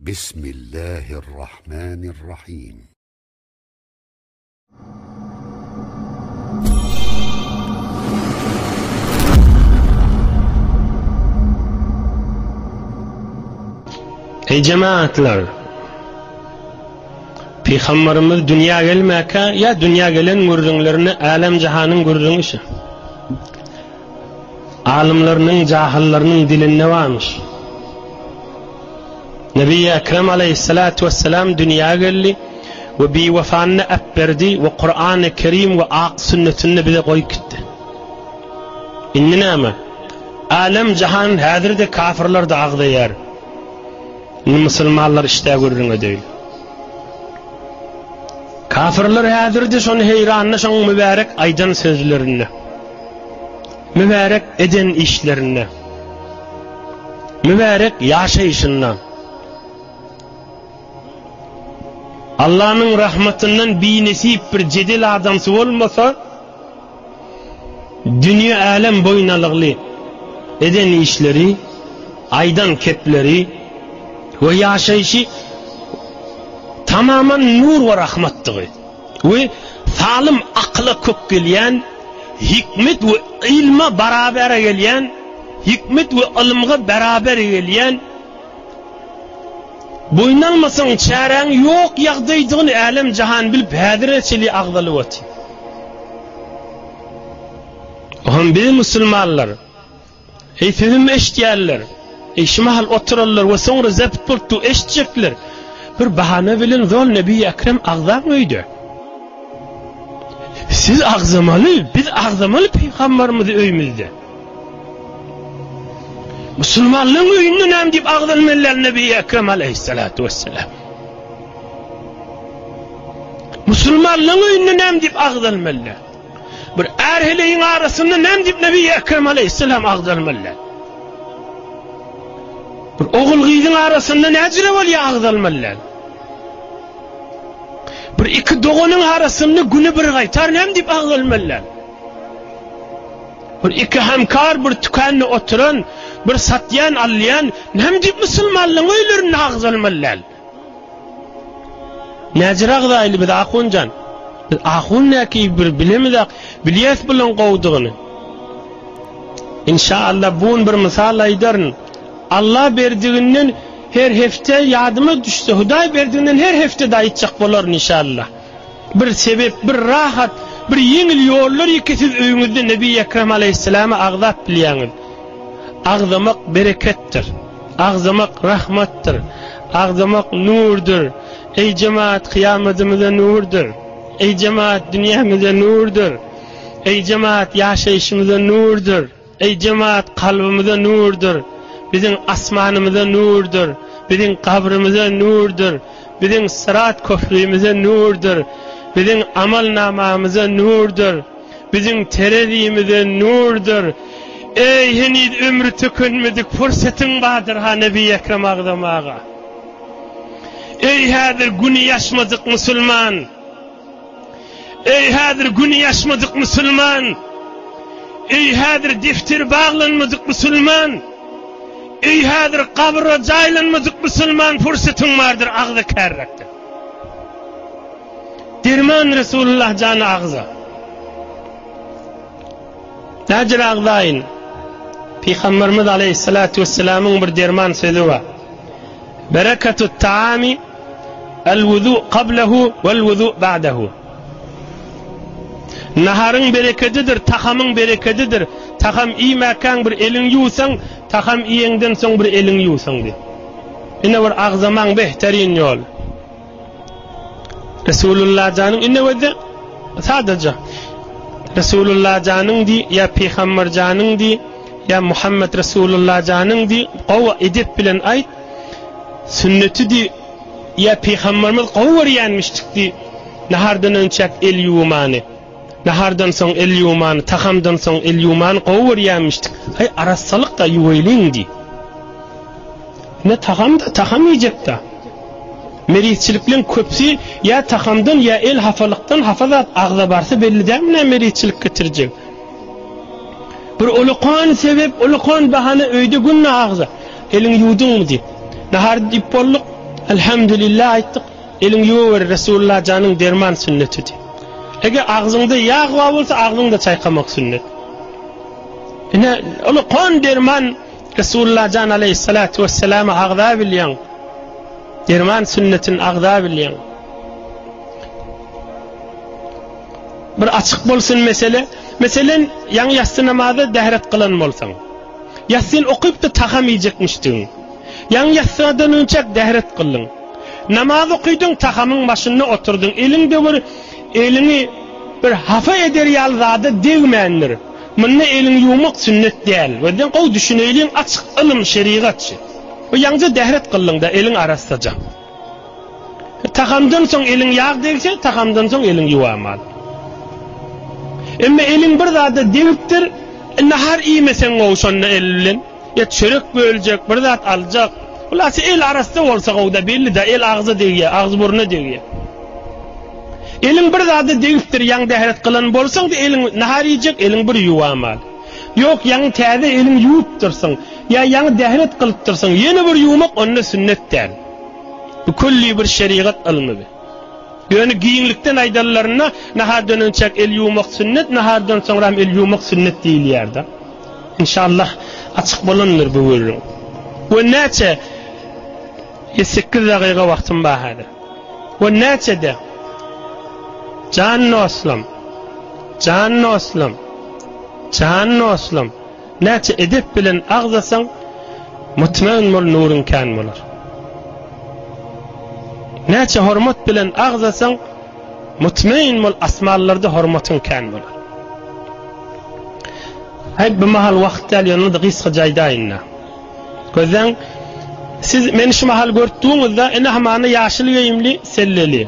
بسم الله الرحمن الرحيم Eý jemagatlar! Pygamberimiz dünýä gelmäkä ýa dünýä gelen gürrüňlerinde älem-jahanyň gürrüňi şu. Alymlarynyň, jahyllarynyň dilinde barmyş. Nebi Ekrem aleyhissalatu vesselam dünýä geldi we biwefanyny äpberdi we Kurany Kerim we ak sünnetini bize goýup gitdi. Indi näme? Älem jahan häzir-de kafirler-de agzaýar. Indi musulmanlar işdä gürrüň edeýin. Kafirler häzir-de şony heýranda şoň mübärek aýdan sözlerinde. Mübärek eden işlerinde. Mübärek ýaşaýşynda. Allanyň rahmatyndan binesip bir jedel adamsy bolmasa, Dünýe älem boýnalygly eden işleri, aýdan kepleri we ýaşaýşy tamaman nur we rahmatdygy we salym akyla kök gelýän, hikmet we ylma barabara gelýän, hikmet we ylymga barabar gelýän, boýun almasaň çäräň ýok ýagdaýdygyny älem-jahan bilip häzire çenli agzalyp otyr. Ohm biz musulmanlar, eý sözümi eşitýänler, eý şu mahal oturanlar we soňra zebt bolup dur eşitjekler, bir bahana bilen zol Nebi Ekrem agzaň öýde. Siz agzamaly, biz agzamaly pygambarymyzy öýümizde. Musulmanlaryň öýünde näme diýip agzalmalylar Nebi Ekrem aleyhissalatu vesselam. Musulmanlaryň öýünde näme diýip agzalmaly? Bir är-heleýiň arasynda näme diýip Nebi Ekrem aleyhisselam agzalmaly? Bir ogul-gyzyň arasynda näjire bolýar agzalmaly? Bir iki doganyň arasynda güni bir gaýtar näme diýip agzalmaly? Bir iki hemkar bir tükände oturan, bir satýan, alýan, näme diýip musulmanlaryň öýlerinde agzalmaly? Näjir agzaýly biz ahunjan. Biz ahun näki bir bilemizak, bilýäs bulan gowudygyny. Inşaallah bu gün bir mysal aýdaryn. Allah berdiginden her hepde ýadyma düşse, Hudaý berdiginden her hepde-de aýtjak bolaryn inşaallah. Bir sebep, bir rahat, bir ýeňil ýollar ýeke siz öýüňizde Nebi Ekrem aleýhissalamy agzap bilýäňiz. Agzamak bereketdir. Agzamak rahmatdyr. Agzamak nurdur. Eý jemaat kyýamadymyza nurdur. Eý jemaat dünýämize nurdur. Eý jemaat ýaşaýşymyza nurdur. Eý jemaat kalbymyza nurdur. Biziň asmanymyza nurdur. Biziň gabrymyza nurdur. Biziň syrat köprimize nurdur. Biziň amal namamyza nurdur. Biziň terezimize nurdur. Eý heniz ömri tükenmedik pursatyň bardyr ha Nebi Ekrem agzamaga. Eý häzir güni ýaşmadyk musulman. Eý häzir güni ýaşmadyk musulman. Eý häzir defteri baglanmadyk musulman. Eý häzir gabra jaýlanmadyk musulman pursatyň bardyr agza kärrekde. Derman Resulullah jany agza. Näcir agzaýyn? Pygamberimiz aleyhissalatu vesselamyň bir derman sözi bar. Bereketut taami el wuzu qablehu vel wuzu ba'dehu. Naharyň berekedidir, tahamyň berekedidir. Taham iýmäkäň bir eliň ýuwsaň, taham iýeňden soň bir eliň ýuwsaň diýip. Ine bir agzamaň behterin ýoly. Resulullah janyň ine wede sadaja Resulullah janyň di ýa Pygamber janyň di ýa Muhammed Resulullah janyň di gowy edep bilen aýt sünneti di ýa Pygamberimiz gowy görýänmişdik di nahardan önçäk el ýuwmany nahardan soň el ýuwmany tahamdan soň el ýuwmany gowy görýänmişdik aý arassalyk da ýuwaýlyň di Ne tagam-da, tagam iýjek-dä. Merizçilikleň köpüsi ýa tagamdan, ýa el hafalykdan hafa zat agza barsa belli dälmi näme merizçilik getirjek. Bir ulakan sebep, ulakan bahana öýde günde agza. Eliňi ýuwduňmy diýip. Nahar diýip bolduk. Elhamdülillah aýtdyk. Eliň ýuwawer Resulullah janyň derman sünnetidi. Eger agzyňda ýag bar bolsa agzyňda çaýkamak sünnet. Ine, ulakan derman Resulullah jan aleýhissalatu wesselamy agza bilýäň. Derman sünnetini agza bilýäň. Bir açyk bolsun mesele. Meselen, ýaňy ýassy namaza dähret kylan bolsaň. Ýassyn okyp-da tagam iýjekmişdigiň. Ýaňy ýassydan önçäk dähret kyldyň. Namaz okydyň, tagamyň başynda oturdyň. Eliňde bir eliňi bir hapa eder ýaly zada degmändir. Munda eliňi ýuwmak sünnet däl. Gözden gowy düşüneýliň, açyk ylym, şerigat şu. Bu ýaňja dähret kyldyň-da, eliň arassaja. Tagamdan soň eliň ýag degse, tagamdan soň eliň ýuwamaly. Emma eliň bir zada degipdir, nahar iýmeseň gowy şonda el bilen. Ýa çörek böljek, bir zat aljak. Hulasy el arassa bolsa gowy-da, belli-de, el agza degýär, agzy-burna degýär. Eliň bir zada degipdir, ýaňy dähret kylan bolsaň-da eliň nahar iýjek, eliň bir ýuwamaly. Ýok, ýaňy täze eliňi ýuwupdyrsyň, ýa ýaňy dähret kylypdyrsyň, ýene bir ýuwmak onda sünnet däl. Bu külli bir şerigat ylmy bi. Ýöne giňlikden aýdanlarynda nahardan önçäk el ýuwmak sünnet, nahardan soňram el ýuwmak sünnet diýilýär-de. Inşallah açyk bolandyr bu gürrüň. We näçe 8 dagyga wagtym bar häzir. We näçede Jan dostlam, jan dostlam, jan dostlam, näçe edep bilen agzasaň, mutmain bol nuruň kän bolar. Näçe hormat bilen agzasaň, mutmain bol asmanlarda hormatyň kän bolar. Häý, bu mahal wagt däl, ýöne-de gysgaça aýdaýyn-da. Gözläň, siz meni şu mahal görüp duňyz-da, ine hamana ýaşyl geýimli, selleli.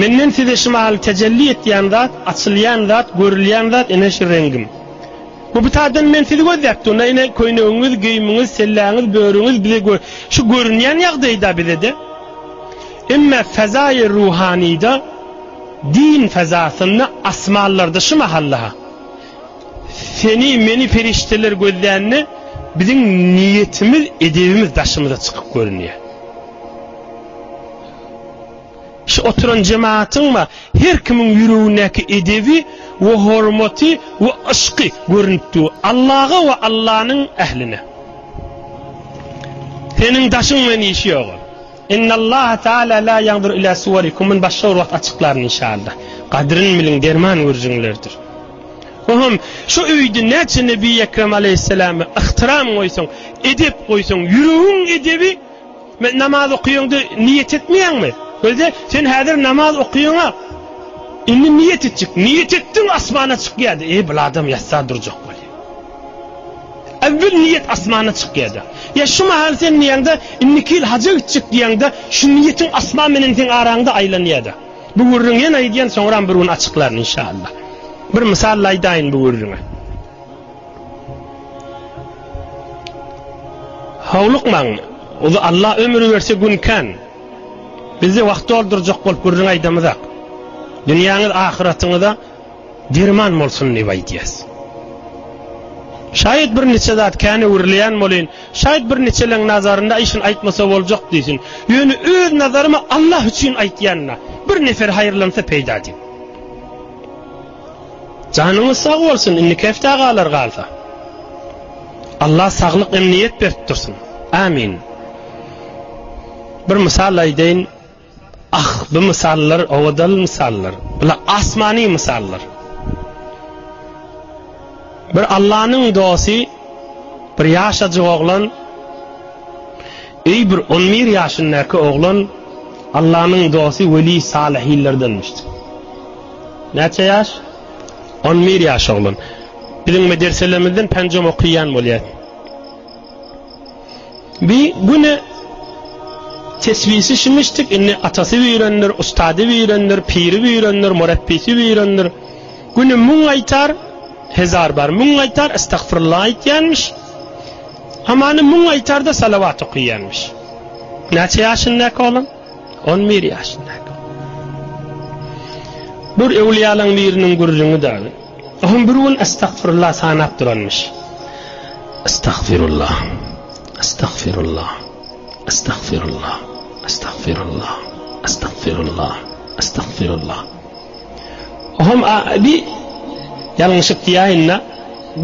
Menden size şu mahal tejelli etýän zat, açylýan zat, görülýän zat ine şu reňgim. Bu bu taýdan men sizi gözläp durun-da, ine köýnegiňiz, geýimiňiz, selläňiz, börügiňiz bize gör, şu görünýän ýagdaýda bize-de. Emma fezaýy ruhanyda, Din fezasynda asmanlarda şu mahal-ha seni, meni perişdeler gözlände biziň niýetimiz, edebimiz daşymyza çykyp görünýär. Şu oturan jemagatyň we her kimiň ýüregindäki edebi we hormaty we yşky görünip dur Allaha we Allanyň ähline. Seniň daşyň bilen işi ýok ol. Innallaha taala la ýanzuru ila suwarikum muny başga bir wagt açyklaryn inşallah. Gadryn biliň derman gürjüňlerdir. Ohm şu öýde näçe Nebi Ekrem aleýhissalama yhtyram goýsaň, edep goýsaň, ýüregiň edebi men namaz okaýaňda niýet etmeýäňmi? Gözle sen häzir namaz okaýaňa indi niýet etjek. Niýet etdiň asmana çykýardy. Eý bul adam ýatsa durjak bolýar. Äwwel niýet asmana çykýada. Ýa şu mahal sen diýeňde, indiki ýyl haja gitjek diýeňde, şu niýetiň asman menen seň araňda aýlanýada. Bu gürrüňi ýene aýdýan, soňram bir gün açyklaryn inşallah. Bir mysal aýdaýyn bu gürrüňe. Howlukmaň, uzy Allah ömür berse gün kän. Bizde wagt doldurjak bolup gürrüň aýdamyzak. Dünýäňiz ahyratyňyza Derman bolsun diýip aýdýas. Şaýat bir niçe zat kän öwrülýän bolyn, şaýat bir niçeleň nazarynda aý şuny aýtmasa boljak diýsin. Ýöne öz nazaryma Allah üçin aýtýan-da. Bir nefer haýyrlansa peýda diýip. Janyňyz sag bolsun, indiki hepdä galar galsa. Allah saglyk emniýet berip dursun. Amin. Bir mysal aýdaýyn. Ah, bu mysallar owadan mysallar. Bular asmany mysallar. Bir Allanyň dosty, bir ýaşajyk oglan, eý bir 11 ýaşyndaky oglan Allanyň dosty weli salyhinlerdenmişdi. Näçe ýaş? 11 ýaş oglan. Biziň medreselerimizden penjom okaýan bolýar. Bi güne tesbisi şimişdik, indi atasy birendir, ustady birendir, piri birendir, murabbisi birendir. Güne müň gaýtar, hezar bar, müň gaýtar estagfirullah aýtýanmyş. Hamany müň gaýtar-da salawat okaýanmyş. Näçe ýaşyndaky oglan? 11 ýaşyndaky. Bir öwlüýalaň biriniň gürrüňi dagy. Ohm bir gün estagfirullah sanap duranmyş. Estagfirullah. Estagfirullah. Estagfirullah. Estagfirullah, estagfirullah, estagfirullah. Ohm bi ýalňyşyp diýäýin-de,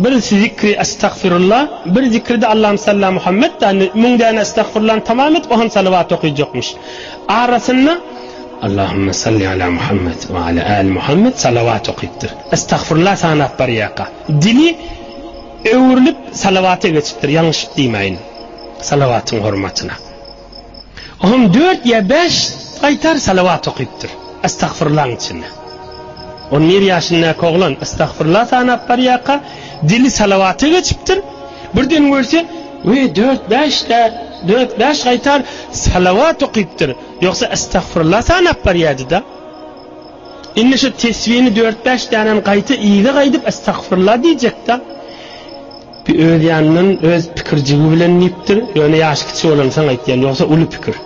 bir zikri estagfirullah, bir zikri-de Allahym salla Muhammed da müň däne estagfirullany tamam edip, ohm salawat okyjakmyş. Arasynda Allahümme salli ala Muhammed we ala ali Muhammed salawat okypdyr. Estagfirullah sanap barýarka, dili öwrülip salawata geçipdir, ýalňyşyp diýmäýin. Salawatyň hormatyna. Oňam dört ýa bäş gaýtar salawat okypdyr. Estagfurlaň içinde. On bir ýaşyndaky oglan estagfurla sanap barýarka, dili salawata geçipdir. Birden görse, we dört-bäş dä, dört-bäş gaýtar salawat okypdyr. Ýogsa estagfurla sanap barýardy-da. Indi şu tesbini dört-bäş dänen gaýta yza gaýdyp estagfurla diýjek-de. Bir öz ýanyndan öz pikirjigi bilen diýipdir, ýöne ýaşy kiçi bolansoň aýtýan, ýogsa uly pikir.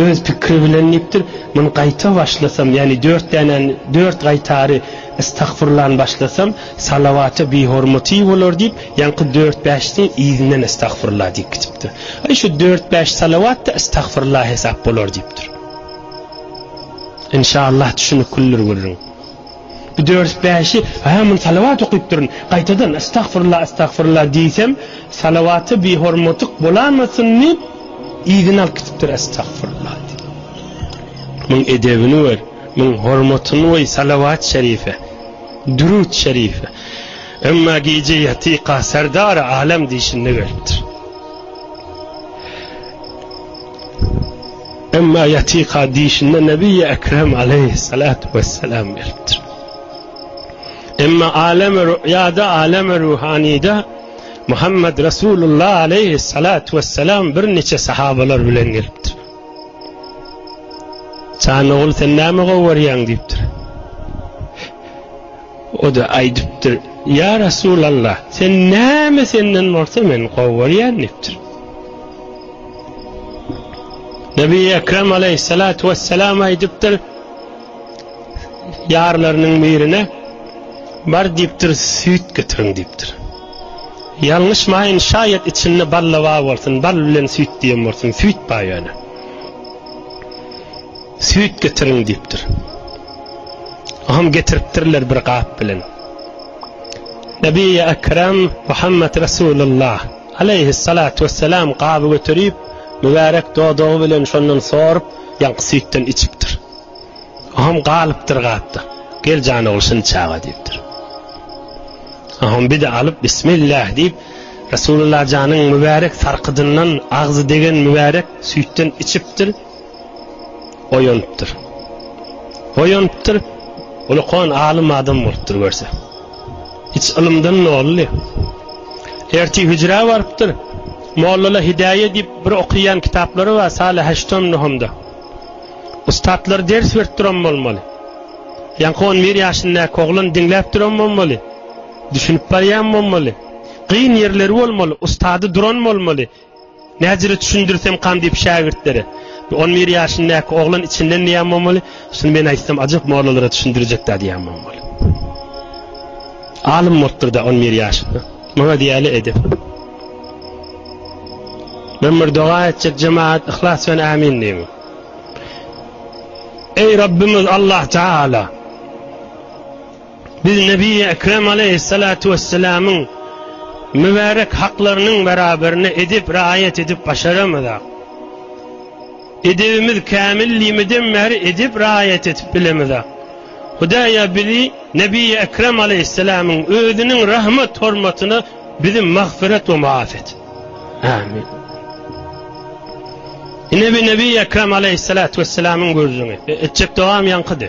Öz pikiri bilen diýipdir, muny gaýta başlasam, ýagny dört dänäni, dört gaýtary estagfurlany başlasam, salawata bihormaty bolar diýip, ýaňky dört-bäşsiň yzyndan estagfurla diýip gidipdir. Aý şu dört-bäş salawat-da estagfurla hesap bolar diýipdir. Enşallah düşüniklidir gürrüň. Bu dört-bäşi, hä, muny salawat okypdyryn, gaýtadan estagfurullah, estagfurullah diýsem, salawata bihormatyk bolamasyn diýip, yzyny alyp gidipdir, estagfurullah diýip. Muň edebini gör, muň hormatyny goý salawat şerife, durut şerife. Emma gije ýatyka serdary alem diýşinde gelipdir. Emma ýatyka diýşinde Nebi-i Ekrem aleýhissalatu wesselam gelipdir. Emma alem-i ruýada, alem-i ruhanyda Muhammed Resulullah aleýhissalatu wesselam birniçe sahabalar bilen gelipdir. Jan ogul sen näme gowy görýäň diýipdir. O-da aýdypdyr, Ýa Resulallah, sen näme senden bolsa men gowy görýän diýipdir. Nebi Ekrem aleýhissalatu wesselam aýdypdyr, ýarlarynyň birine, Bar diýipdir, süýt getiriň diýipdir. Ýalňyşmaýyn, şaýat içinde bal-da bar bolsun, bal bilen süýt diýen bolsun, süýt bar ýöne. Süýt getiriň diýipdir. Oňam getiripdirler bir gap bilen. Nebi Ekrem Muhammed Resulullah aleýhissalatu wesselam gaby göterip, mübärek dodagy bilen şondan sorup, ýaňky süýtden içipdir. Oňam galypdyr gapda. Gel jan ogul şuny çaga diýipdir. Oňam bir-de alyp Bismillah diýip, Resulullah janyň mübärek sarkydyndan agzy degen mübärek süýtden içipdir. Oýanypdyr. Oýanypdyr. Ulukan alym adam bolupdyr görse. Hiç ylymdan nolly. Ertir hüjrä barypdyr. Mollala Hidaýe diýip bir okaýan kitaplary bar, Saly Haştom Nohumda. Ussatlar ders berip duran bolmaly. Ýaňky 11 ýaşyndaky oglan diňläp duran bolmaly. Düşünip barýan bolmaly. Kyn ýerleri bolmaly, ussady duran bolmaly. Näjüre düşündirsemkam diýip şägirtlere. Bir 11 ýaşyndaky oglan içinden diýen bolmaly, şuny men aýtsam ajap mollalara düşündirjek-dä diýen bolmaly. Alym bolupdyr-da 11 ýaşynda. Muňa diýeli edep. Men bir doga etjek jemaat yhlas bilen amin diýiň. Eý Rabbimiz Allah Taala! Biz Nebi Ekrem aleýhissalatu wesselamyň mübärek haklarynyň beraberine edep raýat edip başaramyzak. Edebimiz kämillimiden bäri edep raýat edip bilemizak. Hudaýa bizi Nebi Ekrem aleýhissalamyň özüniň rahmet hormatyna bizi magfyret we muaf et. Amin. Ine bir Nebi Ekrem aleýhissalatu wesselamyň gürrüňi. Etjek dogam ýaňkydy.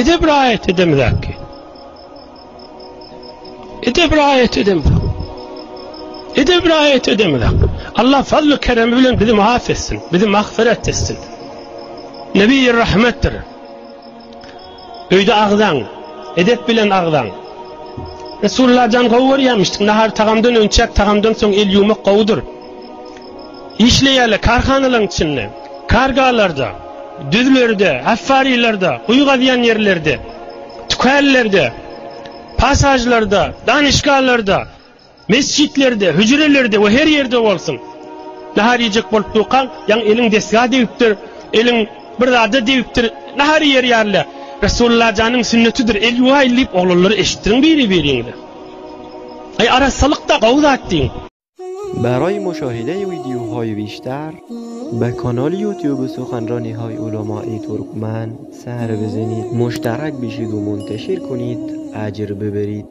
Edep raýat edemizäkki. Edep raýat edemizak. Edep raýat edemizak. Allah fazly keremi bilen bizi muaf etsin, bizi magfiret etsin. Nebi rahmetdir. Öýde agzaň, edep bilen agzaň. Resulullah jan gowy görýärmişdik. Nahar tagamdan önçäk, tagamdan soň el ýuwmak gowudyr. Işleýärler karhanalaryň içinde, kargalarda, düzlerde, affarilerde, guýy gazýan ýerlerde, tükänlerde, pasažlarda, danyşgalarda, mesjitlerde, hüjrelerde we her ýerde bolsun. Nahar iýjek bolup durkaň, ýaňy eliň desga degipdir, eliň bir zada degipdir, nahar iýer ýaly. Resulullah janyň sünnetidir, el ýuwaýyn diýip oglanlara eşitdiriň biri-biriňize. Aý arassalyk-da gowy zat diýiň. برای مشاهده ویدیوهای بیشتر به کانال یوتیوب سخنرانی های علمای ترکمن سر بزنید مشترک بشید و منتشر کنید اجر ببرید.